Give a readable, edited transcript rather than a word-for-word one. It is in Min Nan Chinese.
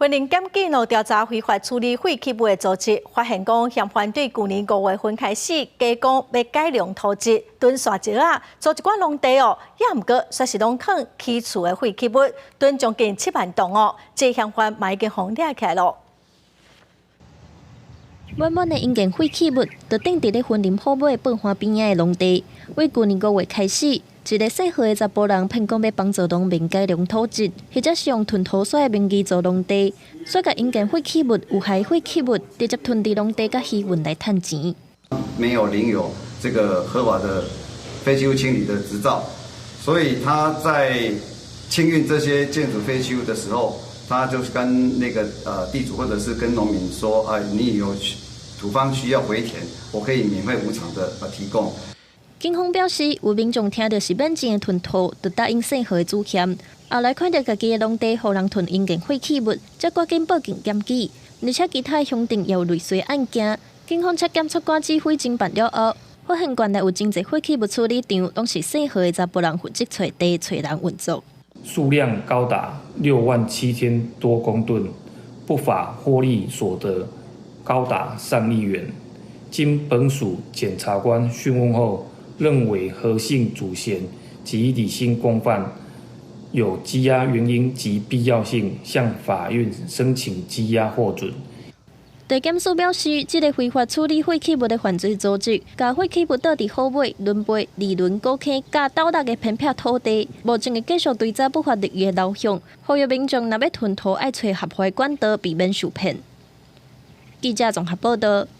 雲林檢警哦調查非法處理廢棄物的組織，發現講嫌犯對舊年5月份開始，加講欲改良土質，囤沙石仔，做一寡農地哦，也毋過煞是攏囥起厝的廢棄物，囤將近7萬噸哦，這嫌犯嘛已經予掠起來囉。滿滿的營建廢棄物，就擲佇咧雲林虎尾八花邊仔的農地。為舊年5月開始，一个姓何的查埔人騙講欲幫助農民改良土質，或者是用囤土沙的名義做農地，煞共營建廢棄物、有害廢棄物直接囤佇農地共漁運來趁錢。沒有領有這個合法的廢棄物清理的執照，所以他在清運這些建築廢棄物的時候，他就是跟那個地主或者是跟農民說，啊，你有土方需要回填，我可以免費無償的提供。警方表示，有民眾聽著是免錢的囤土，就答應姓何的主嫌。後來看著家己的農地予人囤營建廢棄物，才趕緊報警檢舉。而且其他鄉鎮也有類似案件。警方檢察官指揮偵辦了後，發現縣內有真濟廢棄物處理場，攏是姓何的查埔人負責揣地、揣人運作。數量高達6萬7千多公噸，不法獲利所得高達上億元。經本署檢察官訊問後，認為何姓主嫌及李姓共犯有羈押原因及必要性，向法院申請羈押獲准。地檢署表示，這个非法處理廢棄物的犯罪組織，共廢棄物倒佇虎尾、崙背、二崙、古坑、佮斗六的偏僻土地，目前會繼續追查不法利益的流向，呼籲民眾若欲囤土，愛揣合法管道，避免受騙。記者綜合報道。